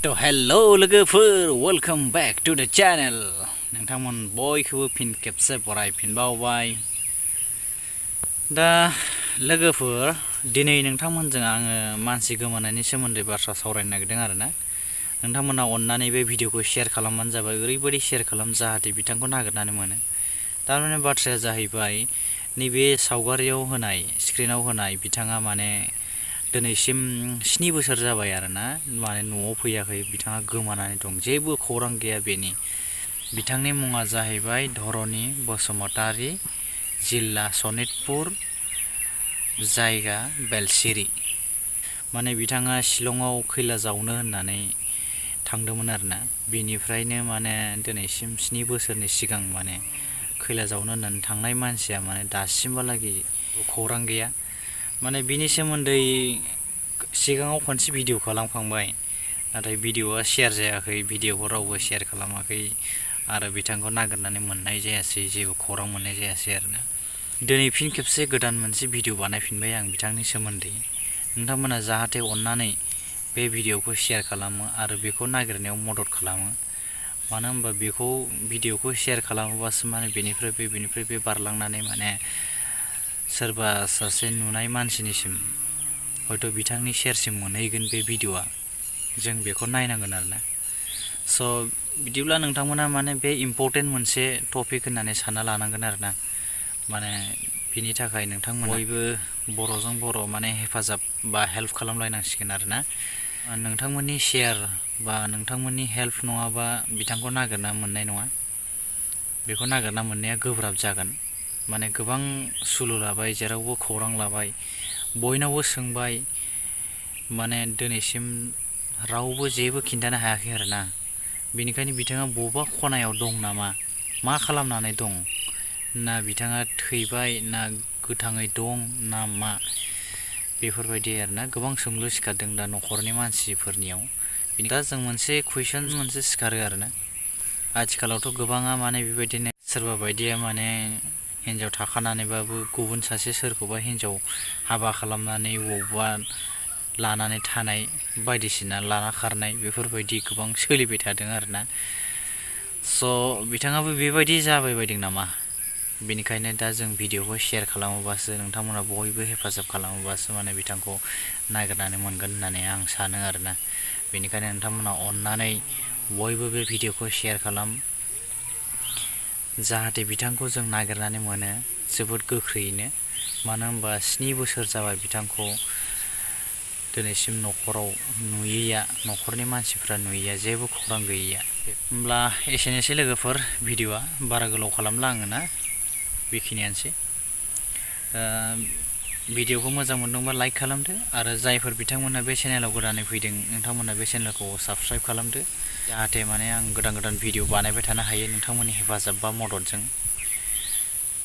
तो हेलो लोगोफोर welcome back to द चैनल नोंथांमोन बयखौबो फिन खेबसे बरायफिनबावबाय दा लोगोफोर दिनै नोंथांमोनजों आङो मानसि गोमानायनि सोमोन्दै बाथ्रा सावरायनो नागिरदों आरोना नोंथांमोना अननानै बे भिडिअखौ शेयार खालामबानो जाबाय ओरैबायदि शेयार खालाम जाहाथे बिथांखौ नागिरनानै मोनो थारमाने बाथ्राया जाहैबाय नैबे सावगारियाव होनाय स्क्रिनाव होनाय बिथाङा माने दिनैसिम 7 बोसोर जाबाय आरोना माने न'आव फैयाखै बिथाङा गोमानानै दं जेबो खौरां गैया बेनि बिथांनि मुङा जाहैबाय धरणी बसुमतारी जिल्ला सनितपुर जायगा बेलसिरि माने बिथाङा शिलंआव खैला जावनो होननानै थांदोंमोन आरोना बेनिफ्रायनो माने दिनैसिम 7 बोसोरनि सिगां माने खैला जावनो होननानै थांनाय मानसिया माने दासिमहालागै खौरां गैया माने बिनि सोमोन्दै सिगाङाव खनसे भिडिअ खालामखांबाय नाथाय भिडिअआ शेयार जायाखै भिडिअखौ रावबो शेयार खालामाखै आरो बिथांखौ नागिरनानै मोननाय जायासै जेबो खौरां मोननाय जायासै आरोना दिनै फिन खेबसे गोदान मोनसे भिडिअ बानायफिनबाय आं बिथांनि सोमोन्दै नोंथांमोना जाहाथे अननानै बे भिडिअखौ शेयार खालामो आरो बेखौ नागिरनायाव मदद खालामो मानो होनबा बेखौ भिडिअखौ शेयार खालामोबासो माने बेनिफ्राय बे बारलांनानै माने सोरबा सासे नुनाय मानसिनिसिम हयथ' बिथांनि सेरसिम मोनहैगोन बे भिडिअआ जों बेखौ नायनांगोन आरोना स' बिदिब्ला नोंथांमोना माने बे इम्पर्टेन्ट मोनसे टपिक होननानै सानना लानांगोन आरोना माने बिनि थाखाय नोंथांमोना बयबो बर'जों बर' माने हेफाजाब बा हेल्प खालामलायनांसिगोन आरोना नोंथांमोननि शेयार बा नोंथांमोननि हेल्प नङाबा बिथांखौ नागिरना मोननाय नङा बेखौ नागिरना मोननाया गोब्राब जागोन माने गोबां सुलु लाबाय जेरावबो खौरां लाबाय बयनावबो सोंबाय माने दिनैसिम रावबो जेबो खिन्थानो हायाखै आरोना बेनिखायनो बिथाङा बबेबा खनायाव दं नामा मा खालामनानै दं ना बिथाङा थैबाय ना गोथाङै दं ना मा बेफोरबायदि आरोना गोबां सोंलु सिखारदों दा न'खरनि मानसिफोरनियाव दा जों मोनसे कुइसन मोनसे सिखारो आरोना आथिखालावथ' गोबाङा माने बेबायदिनो सोरबा बायदिया माने हिन्जाव थाखानानैबाबो गुबुन सासे सोरखौबा हिन्जाव हाबा खालामनानै बबावबा लानानै थानाय बायदिसिना लाना खारनाय बेफोरबायदि गोबां सोलिबाय थादों आरोना स' बिथाङाबो बेबायदि जाबाय बायदों नामा बेनिखायनो दा जों भिडिअखौ शेयार खालामोबासो नोंथांमोना बयबो हेफाजाब खालामोबासो माने बिथांखौ नागिरनानै मोनगोन होननानै आं सानो आरोना बेनिखायनो नोंथांमोना अननानै बयबो बे भिडिअखौ शेयार खालाम जाहाथे बिथांखौ जों नागिरनानै मोनो जोबोद गोख्रैयैनो मानो होनबा 7 बोसोर जाबाय बिथांखौ दिनैसिम न'खराव नुयैया न'खरनि मानसिफ्रा नुयैया जेबो खौरां गैयैया होमब्ला एसेनोसै लोगोफोर भिडिअआ बारा गोलाव खालामला आङो ना बेखिनियानोसै भिडिअखौ मोजां मोनदोंबा लाइक खालामदो आरो जायफोर बिथांमोना बे चेनेलाव गोदानै फैदों नोंथांमोना बे चेनेलखौ साबस्क्राइब खालामदो जाहाथे माने आं गोदान भिडिअ बानायबाय थानो हायो नोंथांमोननि हेफाजाब बा मददजों